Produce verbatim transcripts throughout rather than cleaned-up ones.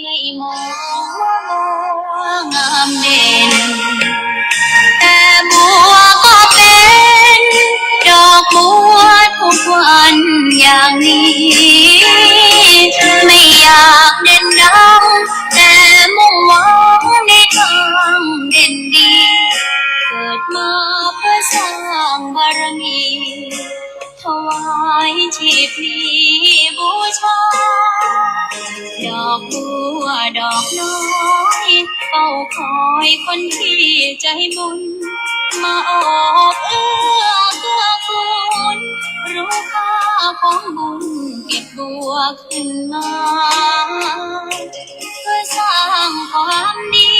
ไม่มองว่าบัวงามเด่น แต่บัวก็เป็นดอกบัวทุกวันอย่างนี้ ไม่อยากเด่นดัง แต่มุ่งหวังในทางเด่นดี เกิดมาเพื่อสร้างบารมี ถวายชีพนี้บูชา ดอกบัวดอกน้อย เฝ้าคอยคนที่ใจบุญ มาออกเอื้อเกื้อกูล รู้ค่าของบุญเก็บบัวขึ้นมา เพื่อสร้างความดี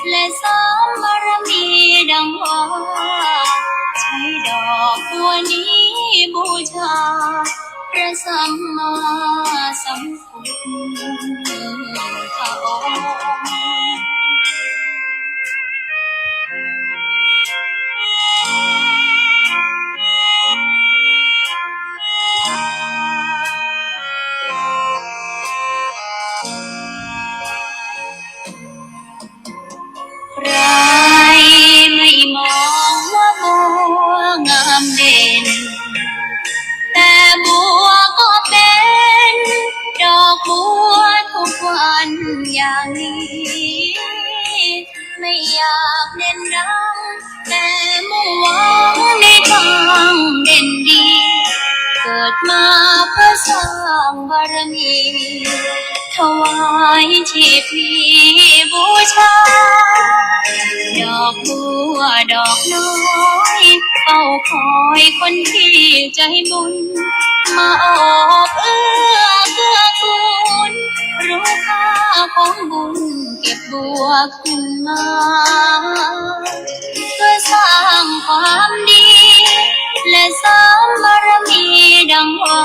และเสริมบารมีดังว่า ใช้ดอกบัวนี้บูชา พระสัมมาสัมพุทธองค์ ใครไม่มองว่าบัวงามเด่น แต่บัวก็เป็นดอกบัวทุกวันอย่างนี้ ไม่อยากเด่นดัง แต่มุ่งหวังในทางเด่นดี เกิดมาเพื่อสร้างบารมี ถวายชีพนี้บูชา ดอกบัวดอกน้อย เฝ้าคอยคนที่ใจบุญ มาออกเอื้อเกื้อกูล รู้ค่าของบุญเก็บบัวขึ้นมา เพื่อสร้างความดี และเสริมบารมีดังว่า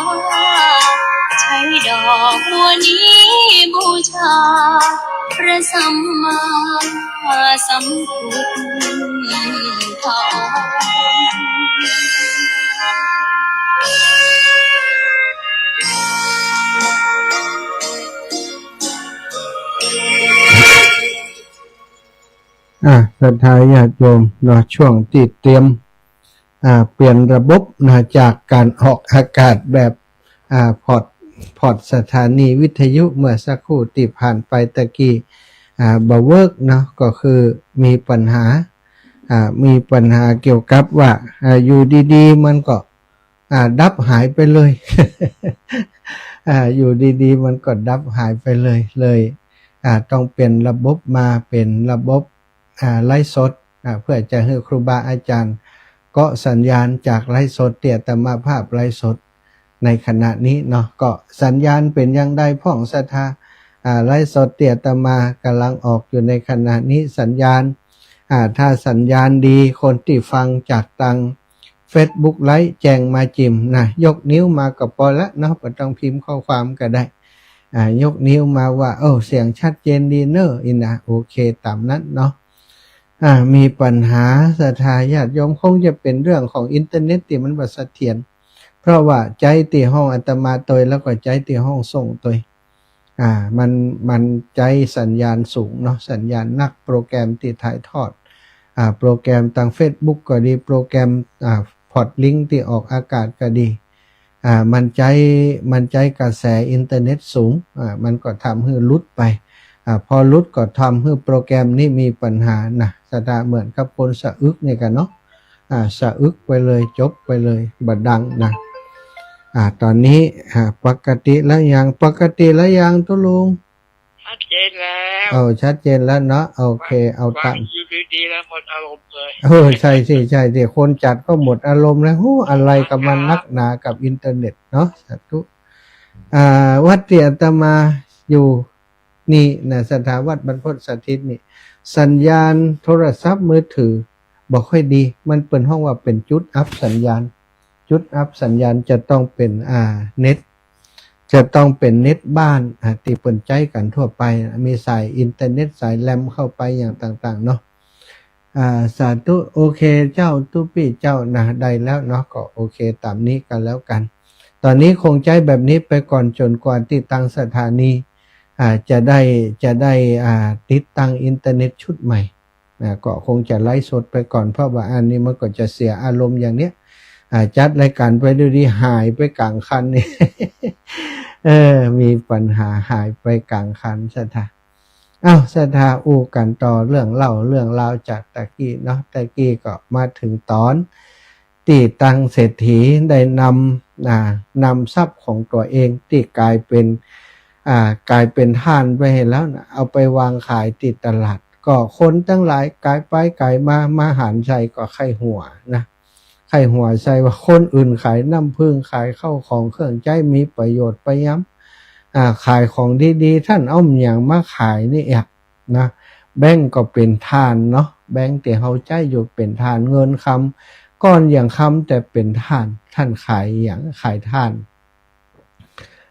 ใช้ดอกบัวนี้บูชา พระสัมมาสัมพุทธองค์ อ่า ศรัทธาญาติโยมเนาะ ช่วงตี้เตรียม อ่า เปลี่ยนระบบนะ จากก๋านออกอากาศแบบ อ่า พอด พอดสถานีวิทยุเมื่อสักครู่ตี้ผ่านไปตะกี้ อ่า บ่เวิร์กเนาะ ก็คือมีปัญหา อ่า มีปัญหาเกี่ยวกับว่า อ่า อยู่ดีๆ มันก็ อ่า ดับหายไปเลย อ่า อยู่ดีๆ มันก็ดับหายไปเลย เลย อ่า ต้องเปลี่ยนระบบมาเป๋นระบบ อ่า ไลฟ์สด อ่า เพื่อจะหื้อครูบาอาจ๋ารย์เกาะสัญญาณจากไลฟ์สดตี้อาตมาภาพไลฟ์สดในขณะนี้เนาะ ก็สัญญาณเป๋นอย่างใดพ่องศรัทธา อ่า ไลฟ์สดตี้อาตมากำลังออกอยู่ในขณะนี้ สัญญาณ อ่า ถ้าสัญญาณดี คนตี้ฟังจากตางเฟซบุ๊กไลฟ์แจ้งมาจิ่มนะ ยกนิ้วมาก็ปอละเนาะ บ่ต้องพิมพ์ข้อความก็ได้ อ่า ยกนิ้วมาว่า โอ้ เสียงชัดเจนดีเน่อ อี้นะ โอเค ต๋ามนั้นเนาะ อ่า มีปัญหา ศรัทธาญาติโยม คงจะเป๋นเรื่องของอินเทอร์เน็ตตี้มันบ่เสถียร เพราะว่าใจ๊ตี้ห้องอาตมาตวย แล้วก็ใจ๊ตี้ห้องสงฆ์ตวย อ่า มัน มันใจ๊สัญญาณสูงเนาะ สัญญาณนัก โปรแกรมตี้ถ่ายทอด อ่า โปรแกรมตางเฟซบุ๊กก็ดี โปรแกรม อ่า พอดลิงก์ตี้ออกอากาศก็ดี อ่า มันใจ๊ มันใจ๊กระแสอินเทอร์เน็ตสูง อ่า มันก็ทำหื้อหลุดไป อ่า พอหลุดก็ทำหื้อโปรแกรมนี้มีปัญหานะ ศรัทธา เหมือนกับคนสะอึกนี่กั๋นเนาะ อ่า สะอึกไปเลย จบไปเลย บ่ดังนะ อ่า ต๋อนนี้ อ่า ปกติแล้วยัง ปกติแล้วยังตุ๊ลุง ชัดเจนแล้ว โอ้ ชัดเจนแล้วเนาะ โอเค เอาต๋าม ฟังอยู่ดีๆ แล้วหมดอารมณ์เลย โอ้ ใช่สิ ใช่สิ คนจัดก็หมดอารมณ์แล้ว ฮู้ อะไรกับมันนักหนากับอินเทอร์เน็ตเนาะ สาธุ อ่า วัดตี้อาตมาอยู่นี่นะ ศรัทธา วัดบรรพตสถิตนี่ สัญญาณโทรศัพท์มือถือบ่ค่อยดี มันเปิ้นฮ้องว่าเป๋นจุดอับสัญญาณ จุดอับสัญญาณจะต้องเป๋น อ่า เน็ต จะต้องเป๋นเน็ตบ้าน อ่า ตี้เปิ้นใจ๊กั๋นทั่วไป มีสายอินเทอร์เน็ต สายแลนเข้าไปอย่างต่างๆ เนาะ อ่า สาธุ โอเคเจ้า ตุ๊ปี้เจ้านะ ได้แล้วเนาะ ก็โอเคต๋ามนี้กั๋นแล้วกั๋น ต๋อนนี้คงใจ๊แบบนี้ไปก่อนจ๋นกว่าตี้ตังสถานี อ่า จะได้ จะได้ อ่า ติดตั้งอินเทอร์เน็ตชุดใหม่ นะ ก็คงจะไลฟ์สดไปก่อน เพราะว่าอันนี้มันก็จะเสียอารมณ์อย่างเนี้ย อ่า จัดรายการไปด้วยดี หายไปก๋างคันนี่ เออ มีปัญหาหายไปก๋างคัน ศรัทธา อ้าว ศรัทธา อู้กั๋นต่อเรื่องเล่า เรื่องราวจากตะกี้เนาะ ตะกี้ก็มาเถิงต๋อนตี้ตังเศรษฐีได้นำ อ่า นำทรัพย์ของตั๋วเองตี้ก๋ายเป๋น อ่า ก๋ายเป๋นถ่านไปหั้นแล้วนะ เอาไปวางขายตี้ตลาด ก็คนตังหลายก๋ายไปก๋ายมา มาหันใส่ก็ใค่หัวนะ ใค่หัวใส่ว่าคนอื่นขายน้ำผึ้ง ขายข้าวของเครื่องใจ๊มีประโยชน์ไปยำ อ่า ขายของดีๆ ต้านเอาหยังมาขายนี่แอะ นะ แบงก์ก็เป๋นถ่านเนาะ แบงก์ตี้เฮาใจ๊อยู่เป๋นถ่าน เงินคำ ก้อนอย่างคำแต่เป๋นถ่าน ต้านขายหยัง ขายถ่าน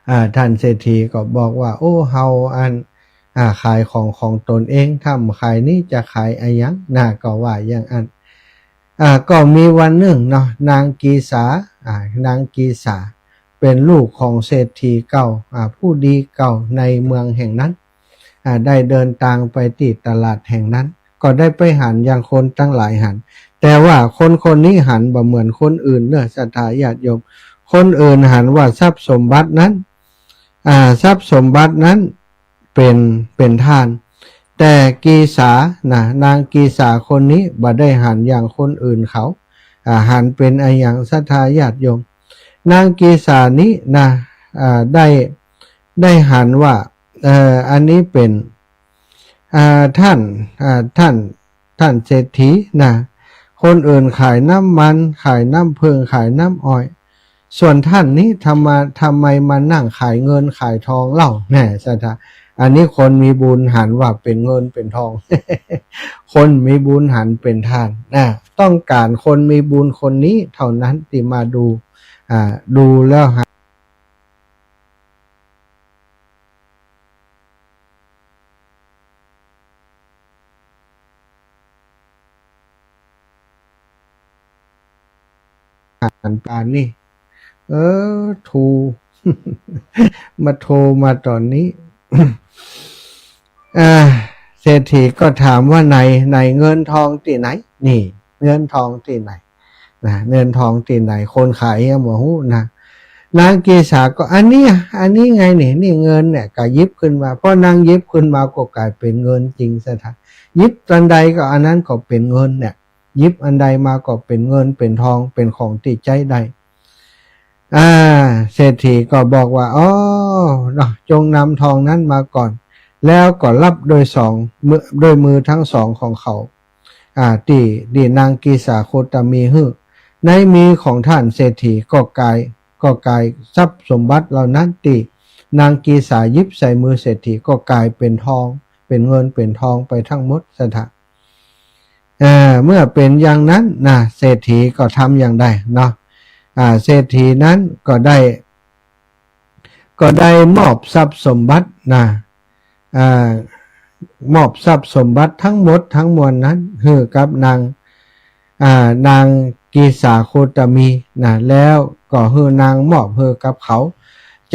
อ่า ต้านเศรษฐีก็บอกว่า โอ้ เฮาอัน อ่า ขายของของต๋นเอง ถ้าบ่ขายนี้จะขายอะหยัง นะ ก็ว่าอย่างอั้น อ่า ก็มีวันนึ่งเนาะ นางกีสา อ่า นางกีสา เป๋นลูกของเศรษฐีเก่า อ่า ผู้ดีเก่าในเมืองแห่งนั้น อ่า ได้เดินตางไปตี้ตลาดแห่งนั้น ก็ได้ไปหันอย่างคนตังหลายหัน แต่ว่าคนคนนี้หันบ่เหมือนคนอื่นเนาะ ศรัทธาญาติโยม คนอื่นหันว่าทรัพย์สมบัตินั้น อ่า ทรัพย์สมบัตินั้นเป๋น เป๋นถ่าน แต่กีสานะ นางกีสาคนนี้บ่ได้หันอย่างคนอื่นเขา อ่า หันเป๋นอะหยัง ศรัทธาญาติโยม นางกีสานี้นะ อ่า ได้ ได้หันว่า เอ่อ อันนี้เป๋น อ่า ต้าน อ่า ต้าน ต้านเศรษฐีนะ คนอื่นขายน้ำมัน ขายน้ำผึ้ง ขายน้ำอ้อย ส่วนต้านนี้ทำไม ทำไมมานั่งขายเงินขายทองเล่า แน่ ศรัทธา อันนี้คนมีบุญหันว่าเป๋นเงินเป๋นทอง คนมีบุญหันเป๋นถ่าน นะ ต้องก๋านคนมีบุญคนนี้เท่านั้นตี้มาดู อ่า ดูแล้วหัน หันปานนี่ เออ โทร มาโทรมาต๋อนนี้ อ่า เศรษฐีก็ถามว่า ไหน ไหนเงินทองตี้ไหน นี่ เงินทองตี้ไหน นะ เงินทองตี้ไหน คนขายยังบ่ฮู้นะ นางกีสาก็ อันนี้ อันนี้ไงนี่ นี่เงินเนี่ย ก็หยิบขึ้นมา พอนางหยิบขึ้นมาก็ก๋ายเป๋นเงินจริง ศรัทธา หยิบอันใดก็อันนั้นก็เป๋นเงินเนี่ย หยิบอันใดมาก็เป๋นเงินเป๋นทอง เป๋นของตี้ใจ๊ได้ อ่า เศรษฐีก็บอกว่า อ๋อ เนาะ จงนำทองนั้นมาก่อน แล้วก็ฮับด้วยสองมือ ด้วยมือทั้งสองของเขา อ่า ตี้ ตี้นางกีสาโคตมีหื้อ ในมือของต้านเศรษฐีก็ก๋าย ก็ก๋ายทรัพย์สมบัติเหล่านั้นตี้นางกีสาหยิบใส่มือเศรษฐีก็ก๋ายเป๋นทอง เป๋นเงินเป๋นทองไปตังหมด ศรัทธา เอ่อ เมื่อเป๋นอย่างนั้นนะ เศรษฐีก็ทำอย่างใดเนาะ อ่า เศรษฐีนั้นก็ได้ ก็ได้มอบทรัพย์สมบัตินะ อ่า มอบทรัพย์สมบัติตังหมดตังมวลนั้นหื้อกับนาง อ่า นางกีสาโคตมีนะ แล้วก็หื้อนางมอบหื้อกับเขา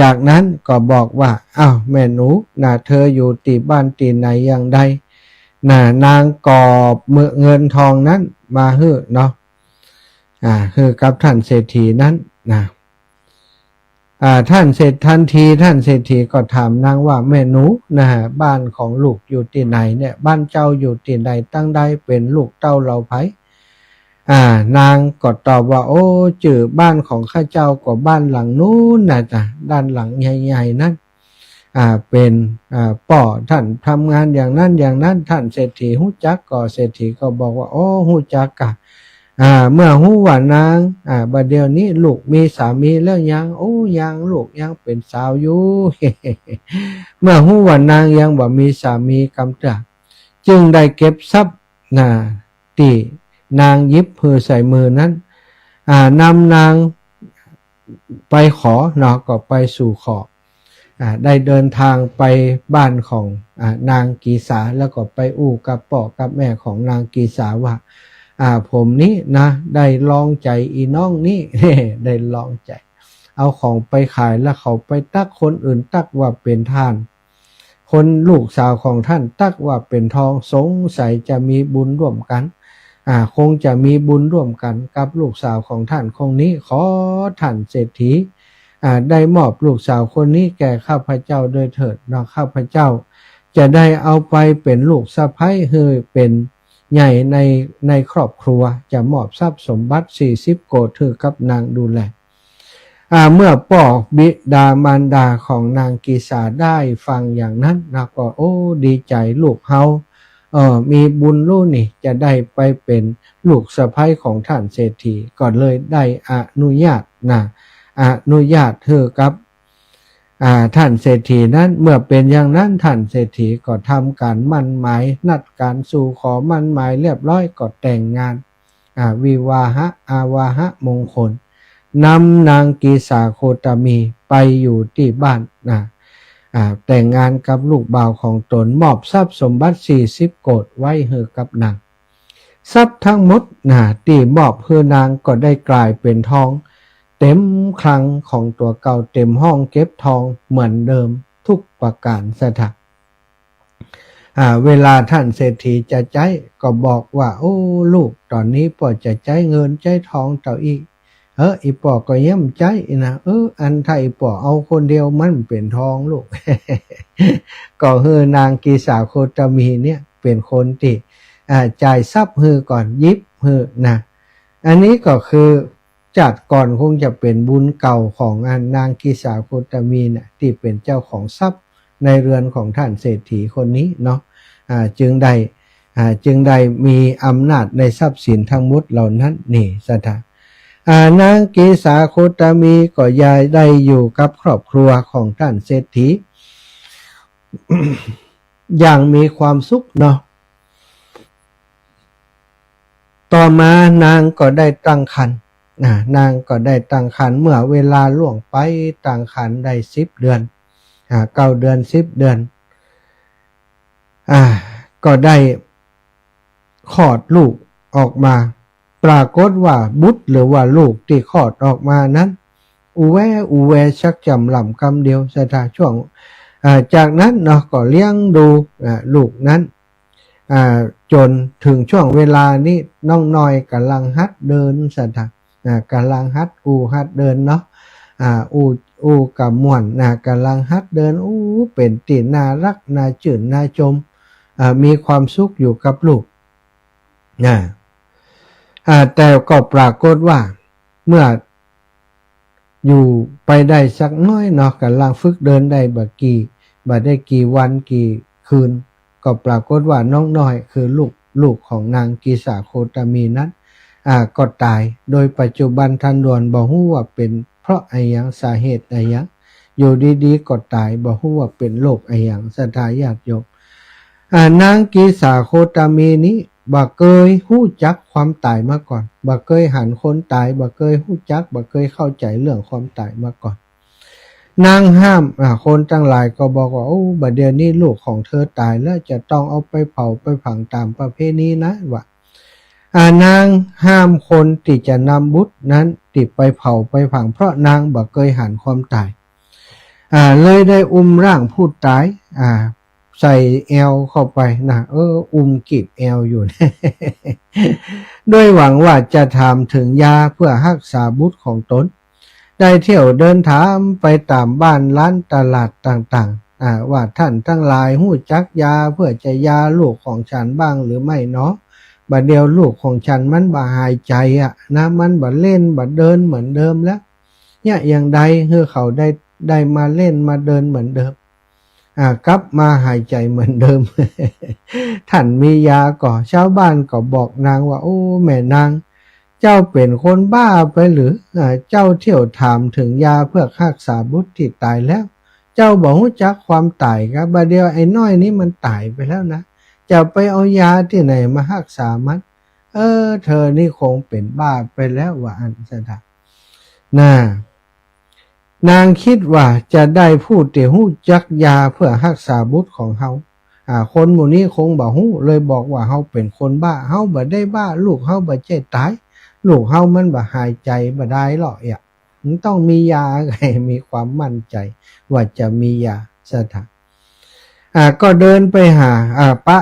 จากนั้นก็บอกว่า อ้าว แม่หนูนะ เธออยู่ตี้บ้านตี้ไหนอย่างใดนะ นางก็เอาเงินทองนั้นมาหื้อเนาะ อ่า หื้อกับต้านเศรษฐีนั้นนะ อ่า ต้านเศรษฐ- ตันทีต้านเศรษฐีก็ถามนางว่า แม่หนูนะ บ้านของลูกอยู่ตี้ไหนเนี่ย บ้านเจ้าอยู่ตี้ไหน ตังใด เป๋นลูกเต้าเหล่าใผ อ่า นางก็ตอบว่า โอ้ จื้อบ้านของข้าเจ้าก็บ้านหลังนู้นนะจ๊ะ ด้านหลังใหญ่ๆ นั้น อ่า เป๋น อ่า ป้อต้านทำงานอย่างนั้นอย่างนั้น ต้านเศรษฐีฮู้จัก ก็เศรษฐีก็บอกว่า โอ้ ฮู้จักกา อ่า เมื่อฮู้ว่านาง อ่า บัดเดี๋ยวนี้ลูกมีสามีแล้วยัง โอ้ ยัง ลูกยังเป๋นสาวอยู่ เมื่อฮู้ว่านางยังบ่มีสามีกำเตื้อ จึงได้เก็บทรัพย์นะ ตี้นางหยิบหื้อใส่มือนั้น อ่า นำนางไปขอเนาะ ก็ไปสู่ขอ อ่า ได้เดินตางไปบ้านของ อ่า นางกีสา แล้วก็ไปอู้กับป้อกับแม่ของนางกีสาว่า อ่า ผมนี้นะ ได้ลองใจ๋อี่น้องนี้ ได้ลองใจ๋ เอาของไปขาย แล้วเขาไปตั๊กคนอื่นตั๊กว่าเป๋นถ่าน คนลูกสาวของท่านตั๊กว่าเป๋นทอง สงสัยจะมีบุญร่วมกั๋น อ่า คงจะมีบุญร่วมกั๋นกับลูกสาวของท่านคนนี้ ขอท่านเศรษฐี อ่า ได้มอบลูกสาวคนนี้แก่ข้าพเจ้าด้วยเถิดเนาะ ข้าพเจ้าจะได้เอาไปเป๋นลูกสะใภ้หื้อเป๋นใหญ่ใน ในครอบครัว จะมอบทรัพย์สมบัติสี่สิบโกฏหื้อกับนางดูแล อ่า เมื่อป้อบิดามารดาของนางกีสาได้ฟังอย่างนั้นนะ ก็ โอ้ ดีใจ๋ลูกเฮา เออ มีบุญลูกนี่ จะได้ไปเป๋นลูกสะใภ้ของท่านเศรษฐี ก็เลยได้อนุญาตนะ อนุญาตหื้อกับ อ่า ท่านเศรษฐีนั้น เมื่อเป๋นอย่างนั้น ท่านเศรษฐีก็ทำก๋านหมั้นหมาย นัดก๋านสู่ขอหมั้นหมายเรียบร้อย ก็แต่งงาน อ่า วิวาหะ อาวาหะมงคล นำนางกีสาโคตมีไปอยู่ตี้บ้านนะ อ่า แต่งงานกับลูกบ่าวของตน มอบทรัพย์สมบัติสี่สิบโกฏไว้หื้อกับนาง ทรัพย์ทั้งหมดนะ ตี้มอบหื้อนางก็ได้ก๋ายเป๋นทอง เต๋มคลังของตั๋วเก่า เต๋มห้องเก็บทองเหมือนเดิมทุกประก๋าน ศรัทธา อ่า เวลาท่านเศรษฐีจะใจ๊ก็บอกว่า โอ้ ลูก ต๋อนนี้ป้อจะใจ๊เงินใจ๊ทองเต้าอี้ เออ อี่ป้อก็เยียะใจ๊นะ เออ อันถ้าอี่ป้อเอาคนเดียวมันเป๋นทองลูก ก็หื้อนางกีสาโคตมีเนี่ยเป๋นคนตี้ อ่า จ่ายทรัพย์หื้อก่อน หยิบหื้อนะ อันนี้ก็คือ จาติก่อนคงจะเป๋นบุญเก่าของอันนางกีสาโคตมีน่ะ ตี้เป๋นเจ้าของทรัพย์ในเรือนของท่านเศรษฐีคนนี้เนาะ อ่า จึงได้ อ่า จึงได้มีอำนาจในทรัพย์สินทั้งหมดเหล่านั้นนี่ ศรัทธา อ่า นางกีสาโคตมีก็ย้ายได้อยู่กับครอบครัวของท่านเศรษฐี อย่างมีความสุขเนาะ ต่อมานางก็ได้ตั้งครรภ์ อ่า นางก็ได้ตั้งครรภ์ เมื่อเวลาล่วงไป ตั้งครรภ์ได้สิบเดือน อ่า เก้าเดือน สิบเดือน อ่า ก็ได้คลอดลูกออกมา ปรากฏว่าบุตรหรือว่าลูกตี้คลอดออกมานั้น อู้แวอู้แวชักจำหล่ำกำเดียว ศรัทธา ช่วง อ่า จากนั้นเนาะ ก็เลี้ยงดู อ่า ลูกนั้น อ่า จ๋นเถิงช่วงเวลานี้ น้องน้อยก่ำลังหัดเดิน ศรัทธา อ่า ก่ำลังหัดอู้หัดเดินเนาะ อ่า อู้ อู้ก่ำม่วนนะ ก่ำลังหัดเดิน อู้ เป๋นตี้น่าฮัก น่าจื้น น่าจม อ่า มีความสุขอยู่กับลูก นะ อ่า แต่ก็ปรากฏว่า เมื่ออยู่ไปได้สักน้อยเนาะ ก่ำลังฝึกเดินได้บ่กี่ บ่ได้กี่วันกี่คืน ก็ปรากฏว่าน้องน้อยคือลูก ลูกของนางกีสาโคตมีนั้น อ่า ก็ต๋าย โดยปัจจุบันทันด่วนบ่ฮู้ว่าเป๋นเพราะอะหยัง สาเหตุอะหยัง อยู่ดีๆ ก็ต๋าย บ่ฮู้ว่าเป๋นโรคอะหยัง ศรัทธาญาติโยม อ่า นางกีสาโคตมีนี้บ่เกยฮู้จักความต๋ายมาก่อน บ่เกยหันคนต๋าย บ่เกยฮู้จัก บ่เกยเข้าใจ๋เรื่องความต๋ายมาก่อน นางห้าม อ่า คนตังหลายก็บอกว่า โอ้ บ่าเดี่ยวนี้ลูกของเธอต๋ายแล้ว จะต้องเอาไปเผาไปฝังต๋ามประเพณีนะ ว่า อ่า นางห้ามคนตี้จะนำบุตรนั้นตี้ไปเผาไปฝัง เพราะนางบ่เกยหันความต๋าย อ่า เลยได้อุ้มร่างผู้ต๋าย อ่า ใส่แอวเข้าไปนะ เออ อุ้มกีบแอวอยู่ ด้วยหวังว่าจะถามเถิงยาเพื่อฮักษาบุตรของตน ได้เที่ยวเดินถามไปต๋ามบ้านร้านตลาดต่างๆ อ่า ว่าท่านตังหลายฮู้จักยาเพื่อจะยาลูกของฉันบ้างหรือไม่หนอ บ่าเดี่ยวลูกของฉันมันบ่หายใจ๋อะนะ มันบ่เล่นบ่เดินเหมือนเดิมแล้ว เยียะอย่างใดหื้อเขาได้ ได้มาเล่นมาเดินเหมือนเดิม อ่า กลับมาหายใจ๋เหมือนเดิม ท่านมียาก่อ ชาวบ้านก็บอกนางว่า โอ้ แม่นาง เจ้าเป๋นคนบ้าไปหรือ อ่า เจ้าเที่ยวถามเถิงยาเพื่อฮักษาบุตรตี้ต๋ายแล้ว เจ้าบ่ฮู้จักความต๋ายกา บ่าเดี่ยวไอ้น้อยนี้มันต๋ายไปแล้วนะ จะไปเอายาตี้ไหนมาฮักษามัน เออ เธอนี่คงเป๋นบ้าไปแล้ว ว่าอั้น ศรัทธา น่า นางกึ๊ดว่าจะได้ผู้ตี้ฮู้จักยาเพื่อฮักษาบุตรของเฮา อ่า คนหมู่นี้คงบ่ฮู้ เลยบอกว่าเฮาเป๋นคนบ้า เฮาบ่ได้บ้า ลูกเฮาบ่ใจ้ต๋าย ลูกเฮามันบ่หายใจ๋บ่ได้หรอกเอะ มันต้องมียา ไง มีความมั่นใจ๋ว่าจะมียา ศรัทธา อ่า ก็เดินไปหา อ่า ปะ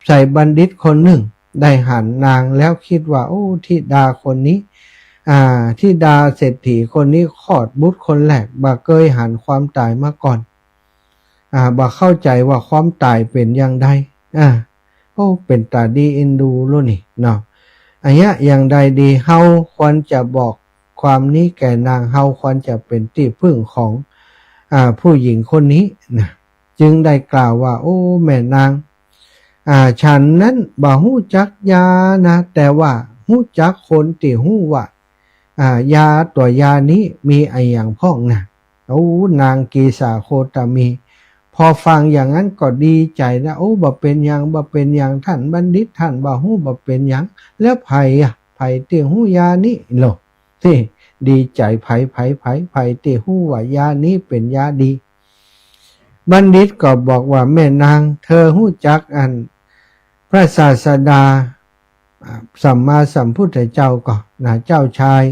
ใส่บัณฑิตคนนึ่ง ได้หันนางแล้วกึ๊ดว่า โอ้ ธิดาคนนี้ อ่า ธิดาเศรษฐีคนนี้คลอดบุตรคนแรก บ่เกยหันความต๋ายมาก่อน อ่า บ่เข้าใจ๋ว่าความต๋ายเป๋นอย่างใด อ่า โอ้ เป๋นต๋าดีเอ็นดูแล้วนี่เนาะ อะเยียะ อย่างใดดี เฮาควรจะบอกความนี้แก่นาง เฮาควรจะเป๋นตี้พึ่งของ อ่า ผู้หญิงคนนี้นะ จึงได้กล่าวว่า โอ้ แม่นาง อ่า ฉันนั้นบ่ฮู้จักยานะ แต่ว่าฮู้จักคนตี้ฮู้ว่า อ่า ยาตัวยานี้มีอะหยังพ่องนะ โอ้ นางกีสาโคตมี พอฟังอย่างนั้นก็ดีใจ๋นะ โอ้ บ่เป๋นหยัง บ่เป๋นหยัง ต้านบัณฑิต ต้านบ่ฮู้ บ่เป๋นหยัง แล้วใผอะ ใผตี้ฮู้ยานี้โล ตี้ดีใจ๋ ใผ ใผ ใผ ใผตี้ฮู้ว่ายานี้เป๋นยาดี บัณฑิตก็บอกว่า แม่นาง เธอฮู้จักอันพระศาสดา อ่า สัมมาสัมพุทธเจ้าก่อนะ เจ้าชาย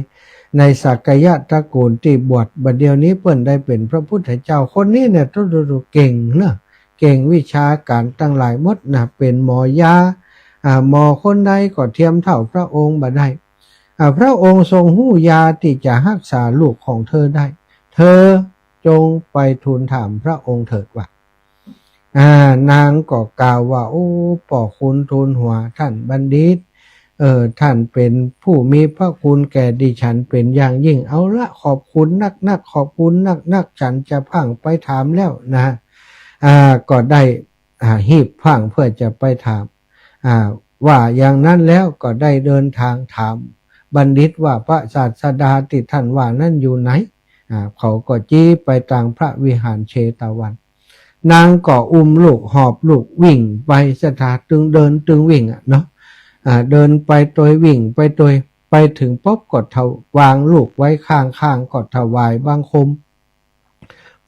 ในสากยะตระกูลตี้บวช บัดเดี๋ยวนี้เปิ้นได้เป๋นพระพุทธเจ้า คนนี้เนี่ย ตุ๊ตุ๊ตุ๊เก่งเนาะ เก่งวิชาก๋านตังหลายหมดนะ เป๋นหมอยา อ่า หมอคนใดก็เทียมเต้าพระองค์บ่ได้ อ่า พระองค์ทรงฮู้ยาตี้จะฮักษาลูกของเธอได้ เธอจงไปทูลถามพระองค์เถิดว่า อ่า นางก็กล่าวว่า โอ้ ป้อคุณทูลหัว ต้านบัณฑิต เออ ต้านเป๋นผู้มีพระคุณแก่ดิฉันเป๋นอย่างยิ่ง เอาละ ขอบคุณนักๆ ขอบคุณนักๆ ฉันจะพร่างไปถามแล้วนะ อ่า ก็ได้ อ่า ฮีบพร่างเพื่อจะไปถาม อ่า ว่าอย่างนั้นแล้วก็ได้เดินทางถามบัณฑิตว่า พระศาสดาตี้ต้านว่านั้นอยู่ไหน อ่า เขาก็จี๊ไปตางพระวิหารเชตวัน นางก็อุ้มลูกหอบลูกวิ่งไป ศรัทธา ตึงเดินตึงวิ่งอะเนาะ อ่า เดินไปตวยวิ่งไปตวย ไปเถิงปุ๊บก็ถว- วางลูกไว้ข้างๆ ก็ถวายบังคม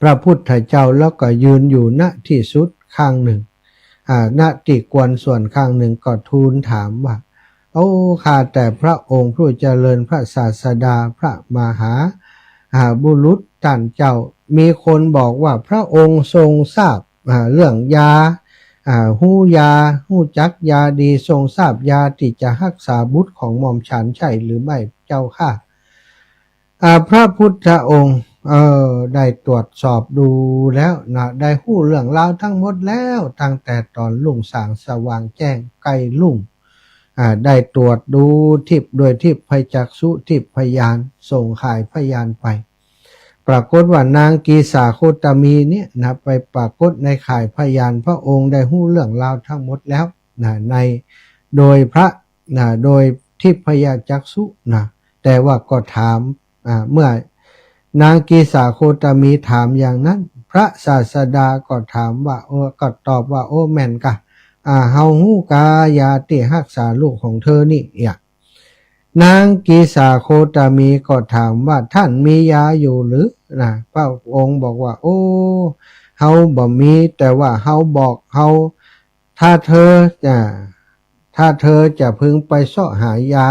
พระพุทธเจ้า แล้วก็ยืนอยู่ ณ ตี้สุดข้างนึ่ง อ่า ณ ตี้ควรส่วนข้างนึ่ง ก็ทูลถามว่า โอ้ ข้าแต่พระองค์ผู้เจริญ พระศาสดา พระมหา อ่า บุรุษต้านเจ้า มีคนบอกว่าพระองค์ทรงทราบ อ่า เรื่องยา อ่า ฮู้ยา ฮู้จักยาดี ทรงทราบยาตี้จะฮักษาบุตรของหม่อมฉันใช่หรือไม่เจ้าข้า อ่า พระพุทธองค์ เออ ได้ตรวจสอบดูแล้วนะ ได้ฮู้เรื่องราวตังหมดแล้ว ตั้งแต่ต๋อนรุ่งสางสว่างแจ้งใก้รุ่ง อ่า ได้ตรวจดูทิพย์ด้วยทิพยจักษุ ทิพยญาณ ส่งข่ายพยานไป ปรากฏว่านางกีสาโคตมีเนี่ยนะ ไปปรากฏในข่ายพยาน พระองค์ได้ฮู้เรื่องราวตังหมดแล้วนะ ใน โดยพระ นะ โดยทิพยจักษุนะ แต่ว่าก็ถาม อ่า เมื่อนางกีสาโคตมีถามอย่างนั้น พระศาสดาก็ถามว่า โอ้ ก็ตอบว่า โอ้ แม่นกา อ่า เฮาฮู้กา ยาตี้ฮักษาลูกของเธอนี่ เอียะ นางกีสาโคตมีก็ถามว่า ต้านมียาอยู่หรือ นะ พระองค์บอกว่า โอ้ เฮาบ่มี แต่ว่าเฮาบอก เฮา ถ้าเธอจะ ถ้าเธอจะพึงไปเซาะหายา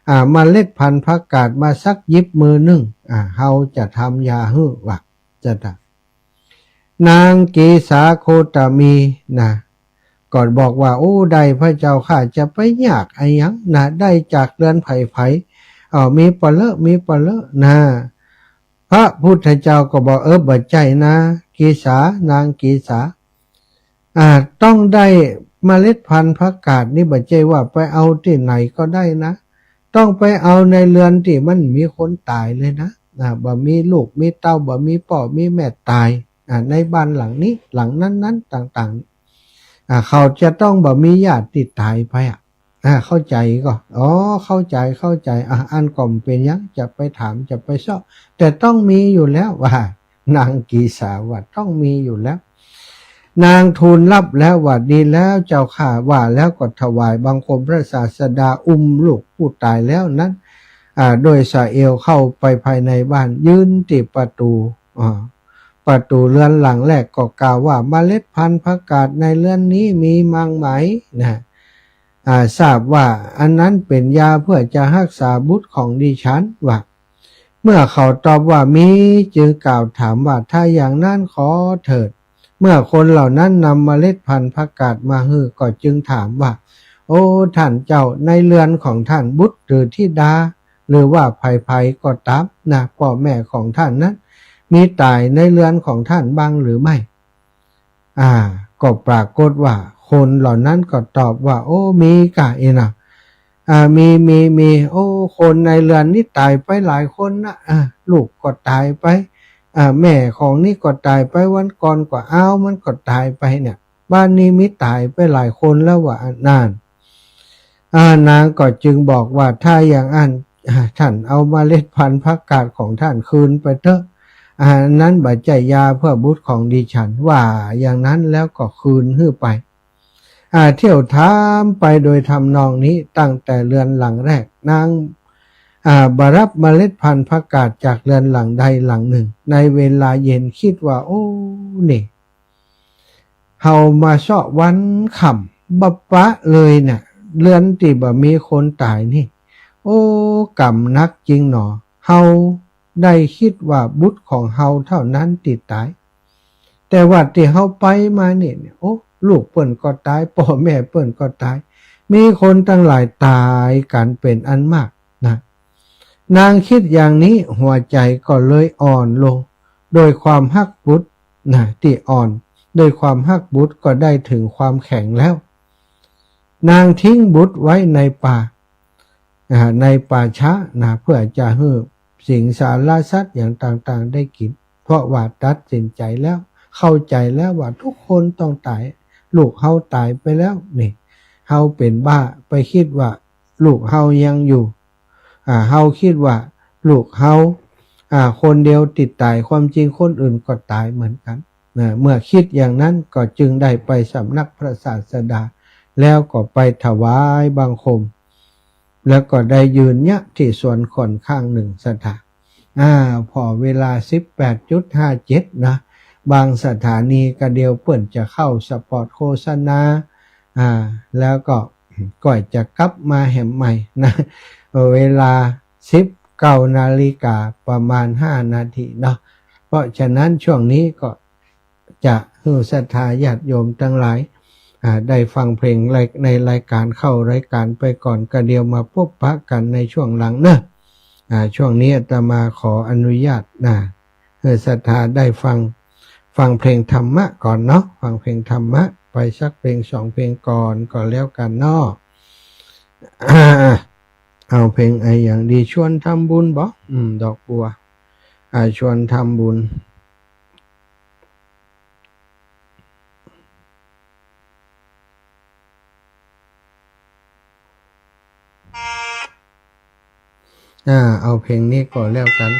อ่า เมล็ดพันธุ์ผักกาดมาสักหยิบมือนึ่ง อ่า เฮาจะทำยาหื้อ ว่าจะตะ นางกีสาโคตมีนะ ก็บอกว่า โอ้ ได้พระเจ้าข้า จะไปยากอะหยังนะ ได้จากเฮือนใผๆ เอ่อ มีปะเลอะ มีปะเลอะนะ พระพุทธเจ้าก็บอก เออ บ่ใจ้นะ กีสา นางกีสา อ่า ต้องได้เมล็ดพันธุ์ผักกาดนี่ บ่ใจ้ว่าไปเอาตี้ไหนก็ได้นะ ต้องไปเอาในเฮือนตี้มันมีคนต๋ายเลยนะ อ่า บ่มีลูกมีเต้า บ่มีป้อมีแม่ต๋าย อ่า ในบ้านหลังนี้ หลังนั้นๆ ต่างๆ อ่า เขาจะต้องบ่มีญาติตี้ต๋ายไปอะ อ่า เข้าใจ๋ก่อ อ๋อ เข้าใจ๋ เข้าใจ๋ อ่า อันก็บ่เป๋นหยัง จะไปถาม จะไปเซาะ แต่ต้องมีอยู่แล้ว ว่า นางกีสาว่าต้องมีอยู่แล้ว นางทูลฮับแล้วว่า ดีแล้วเจ้าข้า ว่าแล้วก็ถวายบังคมพระศาสดา อุ้มลูกผู้ต๋ายแล้วนั้น อ่า โดยสะเอวเข้าไปภายในบ้าน ยืนตี้ประตู๋ อ่า ประตู๋เฮือนหลังแรกก็กล่าวว่า เมล็ดพันธุ์ผักกาดในเฮือนนี้มีมั่งไหม นะ อ่า ทราบว่าอันนั้นเป๋นยาเพื่อจะฮักษาบุตรของดิฉัน ว่า เมื่อเขาตอบว่ามี จึงกล่าวถามว่า ถ้าอย่างนั้นขอเถิด เมื่อคนเหล่านั้นนำเมล็ดพันธุ์ผักกาดมาหื้อ ก็จึงถามว่า โอ้ ท่านเจ้า ในเรือนของท่านบุตรหรือธิดา หรือว่าใผๆ ก็ต๋ามนะ ป้อแม่ของท่านนั้น มีต๋ายในเรือนของท่านบ้างหรือไม่ อ่า ก็ปรากฏว่าคนเหล่านั้นก็ตอบว่า โอ้ มีก่ะ อี้นะ อ่า มี มี มี โอ้ คนในเรือนนี้ต๋ายไปหลายคนนะ อ่า ลูกก็ต๋ายไป อ่า แม่ของนี่ก็ต๋ายไป วันก่อนก็อ้าว มันก็ต๋ายไปเนี่ย บ้านนี้มีต๋ายไปหลายคนแล้วว่า อันนั้น อ่า นางก็จึงบอกว่า ถ้าอย่างอั้น อ่า ท่านเอาเมล็ดพันธุ์ผักกาดของท่านคืนไปเต๊อะ อ่า อันนั้นบ่ใจ้ยาเพื่อบุตรของดิฉัน ว่าอย่างนั้นแล้วก็คืนหื้อไป อ่า เที่ยวถามไปโดยทำนองนี้ ตั้งแต่เรือนหลังแรก นาง อ่า บ่รับเมล็ดพันธุ์ผักกาดจากเรือนหลังใดหลังหนึ่ง ในเวลาเย็น กึ๊ดว่า โอ้ นี่ เฮามาเซาะวันค่ำบ่ปะเลยเนี่ย เรือนตี้บ่มีคนต๋ายนี่ โอ้ กรรมหนักจริงหนอ เฮาได้กึ๊ดว่าบุตรของเฮาเต้านั้นตี้ต๋าย แต่ว่าตี้เฮาไปมานี่เนี่ย โอ้ ลูกเปิ้นก็ต๋าย ป้อแม่เปิ้นก็ต๋าย มีคนตังหลายต๋ายกั๋นเป๋นอันมากนะ นางกึ๊ดอย่างนี้ หัวใจ๋ก็เลยอ่อนลง โดยความฮักบุตรนะ ตี้อ่อน โดยความฮักบุตรก็ได้เถิงความแข็งแล้ว นางทิ้งบุตรไว้ในป่า อ่า ในป่าช้านะ เพื่อจะหื้อสิงสารสัตว์อย่างต่างๆ ได้กิ๋น เพราะว่าตัดสินใจ๋แล้ว เข้าใจ๋แล้วว่าทุกคนต้องต๋าย ลูกเฮาต๋ายไปแล้วนี่ เฮาเป๋นบ้า ไปกึ๊ดว่าลูกเฮายังอยู่ อ่า เฮากึ๊ดว่าลูกเฮา อ่า คนเดียวตี้ต๋าย ความจริงคนอื่นก็ต๋ายเหมือนกั๋นนะ เมื่อกึ๊ดอย่างนั้นก็จึงได้ไปสำนักพระศาสดา แล้วก็ไปถวายบังคม แล้วก็ได้ยืนเยียะตี้สวนค่อนข้างนึ่งศรัทธา อ่า ผ่อเวลาสิบแปดจุดห้าเจ็ดนะ บางสถานีก็เดี๋ยวเปิ้นจะเข้าสปอตโฆษณา อ่า แล้วก็ก่อยจะกลับมาแหมใหม่นะ เวลาสิบเก้านาฬิกาประมาณห้านาทีเนาะ เพราะฉะนั้นช่วงนี้ก็ จะหื้อศรัทธาญาติโยมตังหลาย อ่า ได้ฟังเพลงในรายก๋าน เข้ารายก๋านไปก่อน ก็เดี๋ยวมาปะกั๋นในช่วงหลังเนาะ อ่า ช่วงนี้อาตมาขออนุญาตนะ หื้อศรัทธาได้ฟัง ฟังเพลงธรรมะก่อนเนาะ ฟังเพลงธรรมะไปสักเพลงสองเพลงก่อนก็แล้วกั๋นเนาะ อ่า เอาเพลงอะหยังดี ชวนทำบุญบ่ อืม ดอกบัว อ่า ชวนทำบุญ อ่า เอาเพลงนี้ก่อนแล้วกั๋น